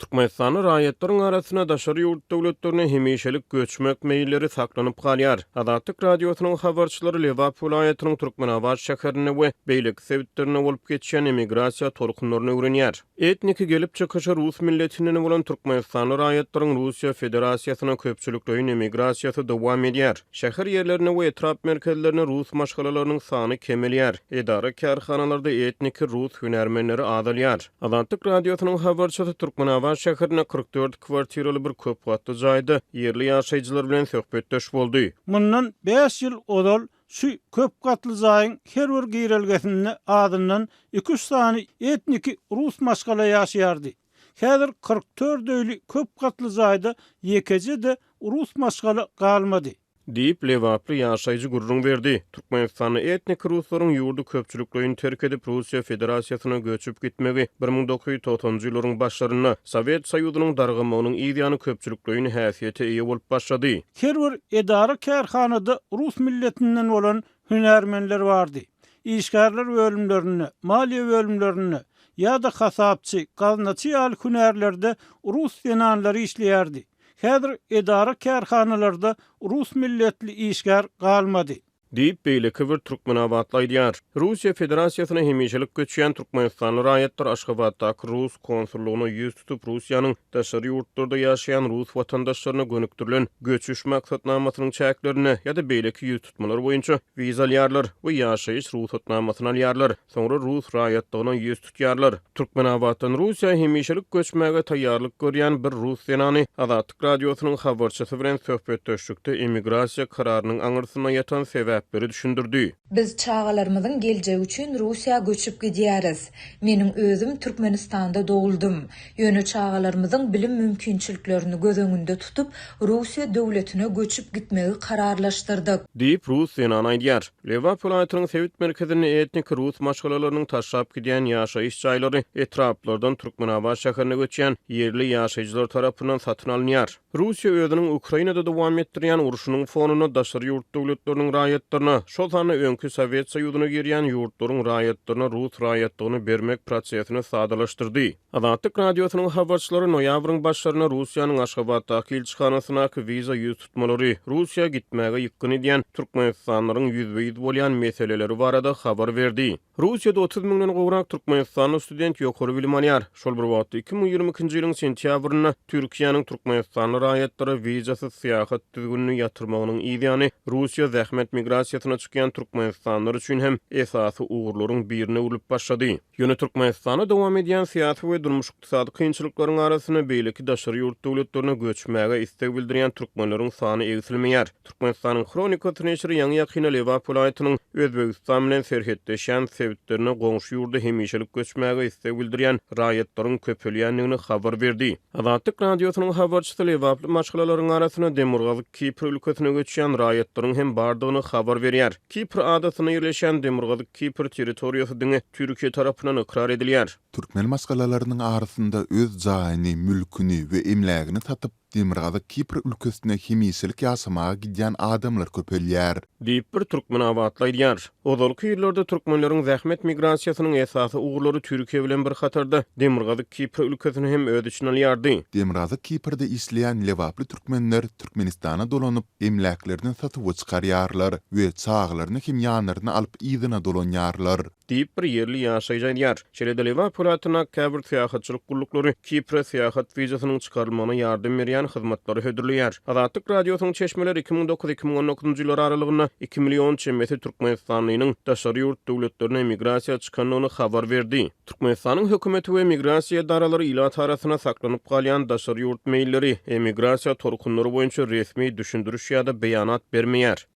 Türkmenistanda raýatlaryň arasynda daşary ýurt döwletlerine hemişelik göçmek meýilleri saklanyp galýar. Azatlyk Radiosynyň habarçylary Lebap welaýatynyň Türkmenabat şäherinde we beýleki sebitlerinde bolup geçýän emigrasiýa tolkunlaryny öwrenýär. Etniki gelip çykyşy rus milletinden bolan türkmenistanly raýatlaryň Russiýa Federasiýasyna köpçülikleýin emigrasiýasy dowam edýär. Şäher ýerlerinde we etrap merkezlerinde rus maşgalalarynyň sany kemelýär, edara-kärhanalarda etniki rus hünärmenleri azalýar. Azatlyk Radiosynyň habarçysy Türkmenabat şäherinde 44 kwartiraly bir köp gatly jaýda ýerli ýaşaýjylar bilen söhbetdeş boldy. Mundan bäş ýyl ozal şu köp gatly jaýyň her bir girelgesinde azyndan iki-üç sany etniki rus maşgala ýaşaýardy. Häzir 44 öýli köp gatly jaýda ýekeje-de rus maşgala galmady. Diýip, lebaply ýaşaýjy gürrüň berdi. Türkmenistanda etniki ruslaryň ýurdy köpçülikleýin terk edip, Russiýa Federasiýasyna göçüp gitmegi 1990-njy ýyllaryň başlarynda, Sowet Soýuzynyň dargamagynyň yz ýany köpçülikleýin häsiýete eýe bolup başlady. Her bir edara-kärhanada rus milletinden bolan hünärmenler bardy. Işgärler bölümlerinde, maliýe bölümlerinde ýa-da hasapçy, gaznaçy ýaly hünärlerde rus zenanlary işleýärdi. Häzir edara-kärhanalarda rus milletli işgär galmady. Diýip, beýleki bir türkmenabatly aýdýar. Russiýa Federasiýasyna hemişelik göçýän türkmenistanly raýatlar Aşgabatdaky rus konsullygyna ýüz tutup, Russiýanyň daşary ýurtlarda ýaşaýan rus watandaşlaryna gönükdirilen göçüş maksatnamasynyň çäklerinde ýa-da beýleki ýüztutmalar boýunça wiza alýarlar we ýaşaýyş rugsatnamasyny alýarlar. Soňra rus raýatlygyna ýüz tutýarlar. Türkmenabatdan Russiýa hemişelik göçmäge taýýarlyk görýän bir rus zenany Azatlyk Radiosynyň habarçysy bilen söhbetdeşlikde emigrasiýa kararynyň aňyrsynda ýatan sebäpleri düşündirdi. Biz çagalarymyzyň geljegi üçin Russiýa göçüp gidýäris. Meniň özüm Türkmenistanda doguldym. Ýöne çagalarymyzyň bilim mümkinçiliklerini göz öňünde tutup, Russiýa döwletine göçüp gitmegi kararlaşdyrdyk. Diýip, rus zenany aýdýar. Lebap welaýatynyň sebit merkezinde etniki rus maşgalalarynyň taşlap gidýän ýaşaýyş jaýlary etraplardan Türkmenabat şäherine göçýän ýerli ýaşaýjylar tarapyndan satyn alynýar. Russiýa özüniň Ukrainada dowam etdirýän urşunyň fonunda daşary ýurt döwletleriniň raýatlaryna, şol sanda öňki Sowet Soýuzyna girýän ýurtlaryň raýatlaryna rus raýatlygyny bermek prosesini sadalaşdyrdy. Azatlyk Radiosynyň habarçylary noýabryň başlarynda Russiýanyň Aşgabatdaky ilçihanasyndaky wiza ýüztutmalary, Russiýa gitmäge ýykgyn edýän türkmenistanlylaryň ýüzbe-ýüz bolýan meseleleri barada habar berdi. Russiýada 30 müňden gowrak türkmenistanly student ýokary bilim alýar. Şol bir wagtda, 2022-nji ýylyň sentýabrynda Türkiýäniň türkmenistanly raýatlara wizasyz syýahat düzgünini ýatyrmagynyň yzýany Russiýa zähmet migrasiýasyna çykýan türkmenistanlylar üçin hem esasy ugurlaryň birine öwrülip başlady. Ýöne Türkmenistanda dowam edýän syýasy we durmuş-ykdysady kynçylyklaryň arasynda beýleki daşary ýurt döwletlerine göçmäge isleg bildirýän türkmenleriň sany egsilmeýär. Türkmenistanyň Hronikasy neşiri ýaňy-ýakynda Lebap welaýatynyň Özbegistan bilen serhetleşýän sebitlerine goňşy ýurda hemişelik göçmäge isleg bildirýän raýatlaryň köpelýändigini habar berdi. Azatlyk Radiosynyň habarçysy lebaply maşgalalaryň arasynda Demirgazyk Kipr ülkesine göçýän raýatlaryň hem bardygyny habar berýär. Kipr adasynda ýerleşýän Demirgazyk Kipr territoriýasy diňe Türkiýe tarapyndan ykrar edilýär. Türkmen maşgalalarynyň arasynda öz jaýyny, mülküni we emlägini satyp, Demirgazyk Kipr ülkesine hemişelik ýaşamaga gidýän adamlar köpelýär. Diýip, bir türkmenabatly aýdýar. Ozalky ýyllarda türkmenleriň zähmet migrasiýasynyň esasy ugurlary Türkiýe bilen bir hatarda Demirgazyk Kipr ülkesini hem öz içine alýardy. Demirgazyk Kiprde işleýän lebaply türkmenler Türkmenistana dolanyp, emläklerini satuwa çykarýarlar we çagalaryny hem ýanlaryna alyp yzyna dolanýarlar. Diýip, bir ýerli ýaşaýjy aýdýar. Şeýle-de Lebap welaýatyndaky käbir syýahatçylyk gulluklary Kipre syýahat wizasynyň çykarylmagyna ýardam berýän hyzmatlary hödürleýär. Azatlyk Radiosynyň çeşmeleri 2009, 2019-njy ýyllar aralygynda iki million çemesi türkmenistanlynyň daşary ýurt döwletlerine migrasiýa çykandygyny habar berdi. Türkmenistanyň hökümeti we migrasiýa edaralary ilat arasynda saklanyp galýan daşary ýurt meýilleri, emigrasiýa tolkunlary boýunça resmi düşündiriş ýa-da beýanat bermeýär.